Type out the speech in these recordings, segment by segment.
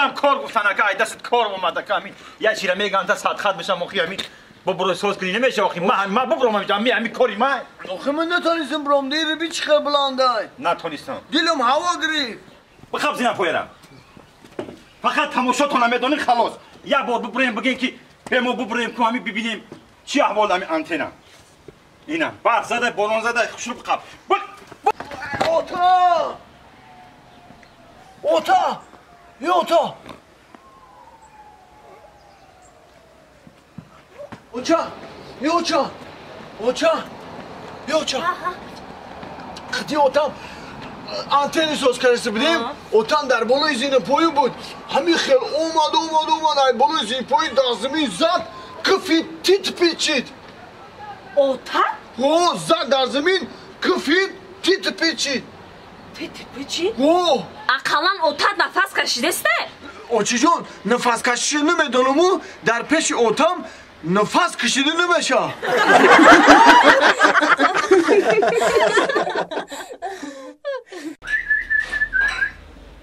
Худам кор гуфтан ака, ай дастат кор омад ака, ҳамин як чира меган та садхат мешам охи ҳамин бобро соз кунӣ намеша охи ман бобром ҳамин ҳамин кори ман. Охи ман натонистам бром, дири би чӣ хел баландай. Натонистам. Дилам ҳаво гирифт. Бихаб зина поярам. Фақат тамошотон намедонӣ халос. Як бор бибурем бигем ки мо бибурем ку ҳамин бибинем чӣ аҳвол ҳамин антена. Ина барф зада, борон зада, хушрӯ бихаб. Ота! Ота! Ота! Оча! Оча! Оча! Оча! Қити отам антени соз карда будем, отам дар болои зинапоӣ буд. Ҳамин хел омад, омад, омад, ай болои зинапоӣ дар замин зад, кифи тит печид. Ота? О, зад дар замин, кифи тит печид. Тит печид? О! Ақаллан отат нафас кашидесте? Очиҷон, нафас кашида намедонаму, дар пеши отам нафас кашида намеша.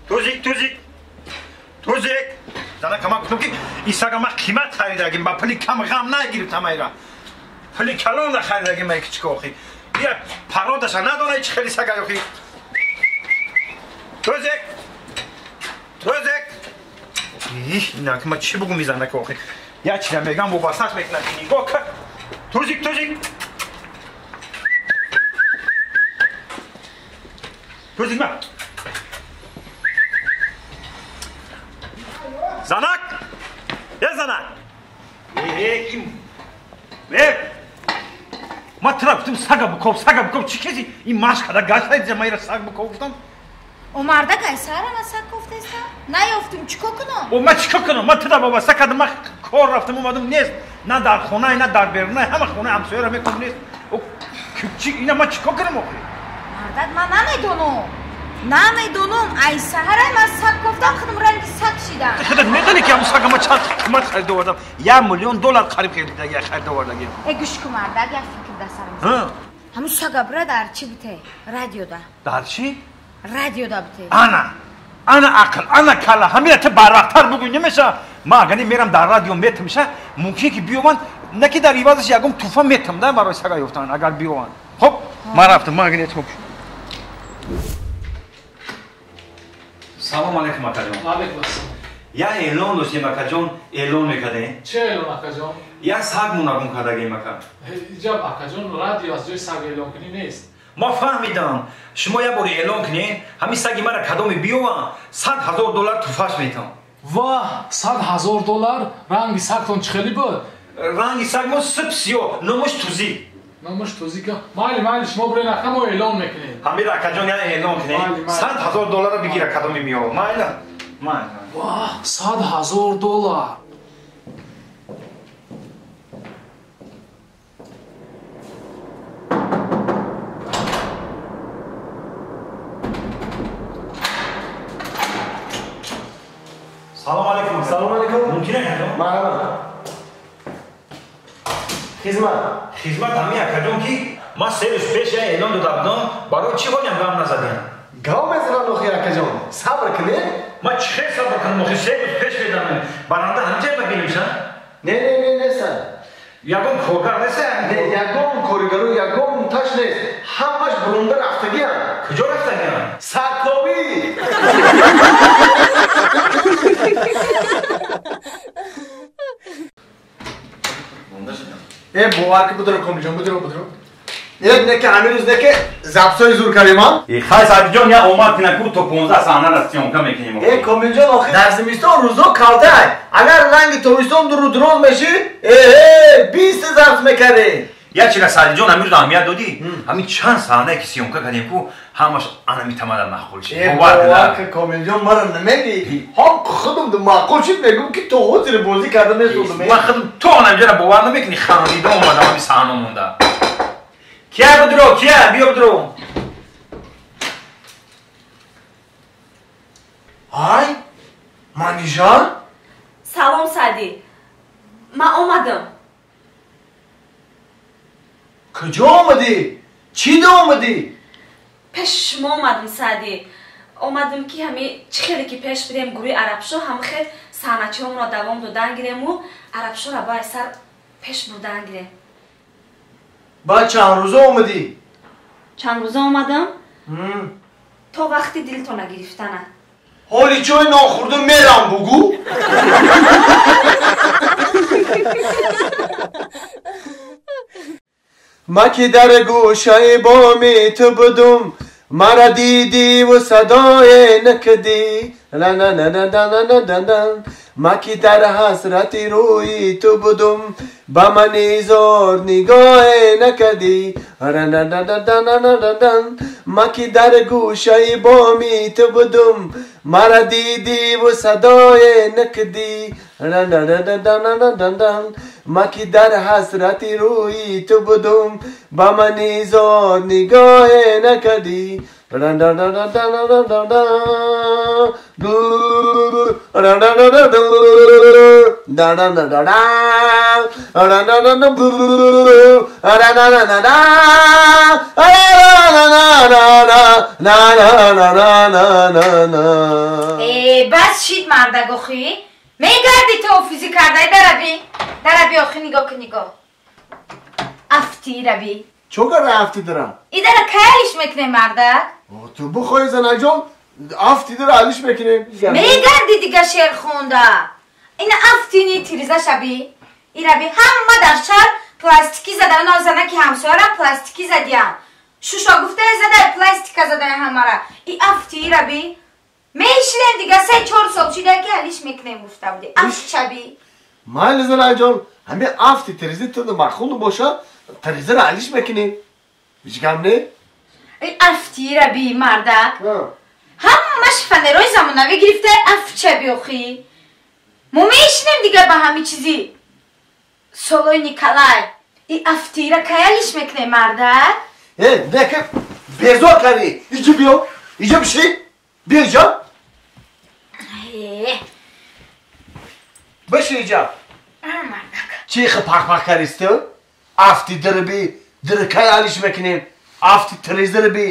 Тузик, тузик, тузик. Зана ман гуфтам ки ин сага ман қимат харидагим, ба пули кам ғам нагирифтам айра. Пули калон харидагим ай кичик охи. Я пародаша надонай чӣ хели сага охи. Тузик, тузик. Их, инак ман чӣ бугум изанака охи. Я чира мегам вобасташ мекунам ки нигоҳ кар. Тузик, тузик. Тузик ма. Занак! Е, занак! Е, ким? Е! Ма тра гуфтам сага биков, сага биков, чӣ кези? Ин машкада гашта диза ма ира саг биков гуфтам. О мардак ай сара ма саг кофтеста? Наёфтум, чӣ ко кунам? О, ма чӣ ко кунам? Ма тра вобаста кардам, ма кор рафтам, омадам, нест. На дар хона, на дар беруна, ҳама хона ҳамсояро мекунам, нест. О, чӣ, ина ма чӣ ко кунам охи? Мардак, ман намедонам. Намедонам, ай саҳарай ман саг кофтам, худам ранги саг шидам. Худат медонӣ ки ҳамун сага ман чанд қимат харида овардам? 1 миллион доллар қариб харида овардагим. Э, гӯш кун мардак, як фикр дар сарам. Ҳамун сага бира дар чӣ бите? Радиода. Дар чӣ? Радиода бите. Ана, ана ақл, ана кала, ҳамира ту барвақттар бугӯй намеша. Ман агар мерам дар радио метимша, мумкин ки биёванд, на ки дар ивазаш ягон туфа метим да барои сага ёфтан, агар биёванд. Хоб, ман рафтам, ман агар нетим. Салом алейкум, акаҷон. Алейкум ассалом. Я эълон доштем, акаҷон, эълон мекардем. Чӣ эълон, акаҷон? Я саг мунагум кардагем, ака. Иҷаб, акаҷон, радио аз ҷои саг эълон кунӣ нест. Ма фаҳмидам, шумо як бор эълон кунед, ҳамин саги мара кадоме биёвам, 100 000 доллар туфаш метам. Ваҳ, 100 000 доллар? Ранги сагтон чӣ хеле буд? Ранги саг мо сиб сиёҳ, номаш Тузик. Номаш Тузик. Майли, майли, шумо бирен ака, мо эълон мекунем. Ҳамира акаҷон, я эълон кунем. 100 000 долларро бигира кадоме меёвам. Майла, майла. Ваҳ, 100 000 доллар. Салом алейкум. Салом алейкум. Мумкин акаҷон? Марҳамат. Хизмат. Хизмат ҳамин акаҷон ки ман 3 рӯз пеш я эълон дода будам, барои чӣ ҳолиам гам назадем? Гав мезанам охи акаҷон. Сабр кунед. Ман чӣ хел сабр кунам охи? 3 рӯз пеш медонам. Баранда ҳамҷа бигирим ша? Не, не, не, неста. Ягон коргар неста? Не, ягон коргару ягон таш нест. Ҳамаш бурунда рафтагиам. Куҷо рафтагиам? Сагковӣ. Э, бовар ки будро комилҷон, будро, будро. Як не ки ҳамин рӯз не ки запсои зур кардем, а? Э, хай Сабиҷон, я омад кина ку то 15 саҳнара съёмка мекунем. Э, комилҷон, охи дар зимистон рӯзо калтай. Агар ранги тобистон дуру дроз меши, э, 20 запс мекардем. Я чира Сабиҷон, ҳамин рӯз аҳамият додӣ? Ҳамин чанд саҳнае ки съёмка кардем ку, ҳамаш ана митамада маъқул шид. Э, бовар ки комилҷон, мара намегӣ. Ҳам худам маъқул шид, мегӯм ки то ҳозир бозӣ карда месозам. Ман худам то анамҷара бовар намекунӣ, хандида омадам ҳамин саҳна монда. Кия будро, кия, биё будро. Ай, Манижа? Салом, Саъдӣ. Ман омадам. Куҷо омадӣ? Чӣ да омадӣ? Пеши шумо омадам, Саъдӣ. Омадам ки ҳами чӣ хеле ки пеш бидем гурӯҳи Арабшо, ҳама хел санъатчиҳомонро давом додан гирему Арабшоро бай сар пеш бурдан гирем. Баъд чанд рӯза омадӣ? Чанд рӯза омадам? То вақти дилтона гирифтана. Ҳоли чой нохӯрда мерам бугӯ? Ма ки дар гӯшаи боми ту будум, мара дидиву садое накардӣ. Ма ки дар ҳасрати рӯи ту будум, ба мани зор нигоҳе накардӣ. Ма ки дар гӯшаи боми ту будум, мара дидиву садое накардӣ. Ма ки дар ҳасрати рӯи ту будум, ба мани зор нигоҳе накардӣ. Бас шид мардак охи. Мегарди то офизи кардай дараби. Дараби охи нигоҳ кун нигоҳ. Афти раби. Чо кара афти дара? И дара кай алиш мекунем мардак? Ту бихоҳӣ занаҷон, афти дара алиш мекунем. Мегарди дига шеър хонда. Ина афтини тириза шаби. Ираби ҳама дар шаҳр пластикӣ зада, оно занаки ҳамсояра пластикӣ задиям. Шуша гуфтае задай, пластика задай ҳамара. И афти ираби. Мешинем дига 3-4 сол шида ки алиш мекунем гуфта буди. Афт шаби. Майли занаҷон, ҳамин афти тиризи ту маъқул боша, тиризаро алиш мекунем. Ҳеҷ гап не? Афти раби мардак. Ҳамаш фанерои замонавӣ гирифта афт шаби охи. Мо мешинем дига ба ҳамин чизи солои Николай. И афтира кай алиш мекунем мардак? Э, не ки безор кардӣ. Иҷо биё, иҷо бишин. Биё иҷо. Бишин иҷо. Мардак. Чӣ хел пах-пах кардист ту? Афти дирби, дир кай алиш мекунем? Афти тирезиро би,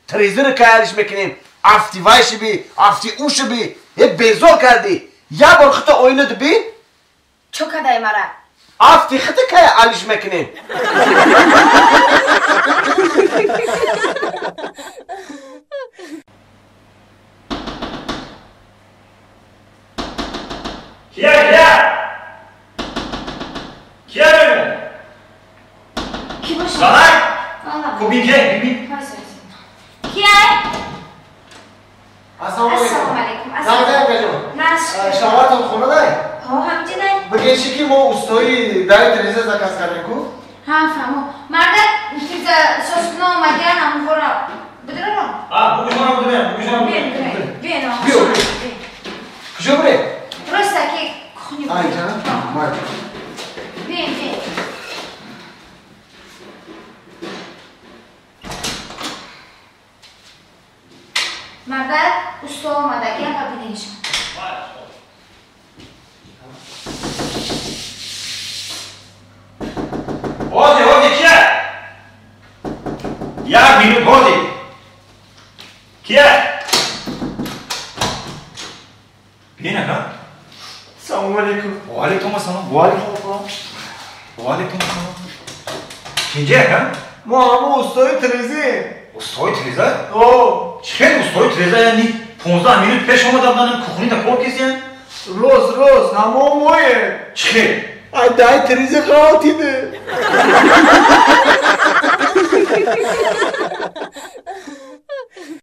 тирезиро кай алиш мекунем? Афти вайши би, афти уши би. Е безор кардӣ. Як бор хита оина бин. Чо кадай мара? Афти хита кай алиш мекунем? Кия, кия! Кия мемон? Ки боша? Занак? Кубин ке? Бибин? Кия? Ассалому алайкум. Нағз, шавҳартон хона дай? Ҳо, ҳамҷи дай. Бигӯши ки мо устои дари тиреза заказ кардем ку? Ҳа, фаҳмо. Мардак тиреза созкуна омадиян ҳамонҳоро бидиро? А, бугӯшона будем, бугӯшона будем. Биё, биё. Куҷо бирем? Просто ки кухни. А, инҷа? Май. Биё, биё. Мардак усто омадагиам ва бинешон. Ҳозир, ҳозир, кия? Як минут, ҳозир. Кия? Бин ака. Салому алейкум. Ва алейкум ассалом. Ва алейкум ассалом. Ва алейкум ассалом. Кинҷа ака? Мо ҳама устои тирезӣ. Устои тиреза? О. Чӣ хел устои тиреза? Яъни 15 минут пеш омадам данам кухнида кор кесиян? Рост, рост, ҳамо моем. Чӣ хел? Ай дай тиреза ғалтиде.